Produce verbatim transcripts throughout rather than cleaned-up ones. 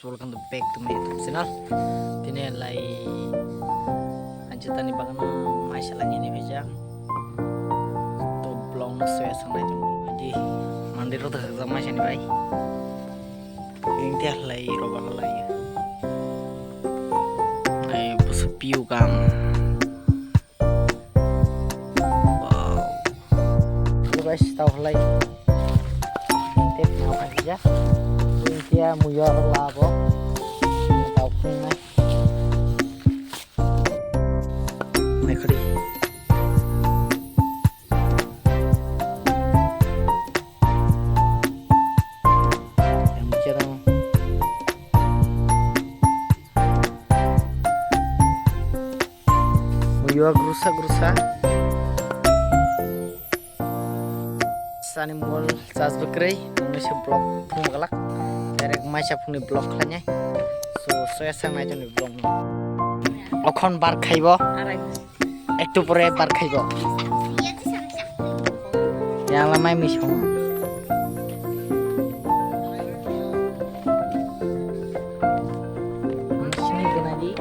Welcome to back to my YouTube channel. Tini lai anjatani bagano maisa lagi ni bija. To vlog no share sanai jong di mandi ro tak jam maisa ni bai. Ini dia lai ro bala lai. Ai busu piu kam. Wow. Hello guys, tau halai. Tep nau kan ja. Intia muyor labo. Tau kung nai. Mai khari. Yang bicara. Muiwa grusa grusa. Sani mol chas bwkrwi, tongni se vlog phung galak. Direct maisa phungni vlog khlainai. So, soya sang nai tongni vlog no. Okhon bar khaibo. Ektu pore bar khaibo. Yang lamai misong. Sini gana di.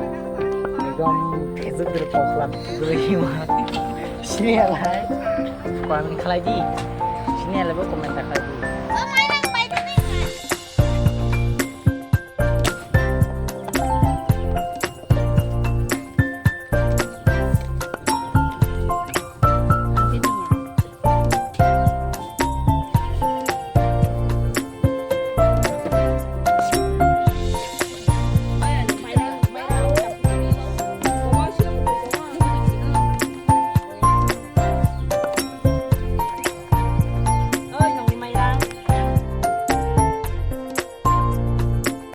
Ekdom Facebook dulu poklan. Dulu hima. Sini alai. Kuan khalai di. Sini alai bo komentar khalai.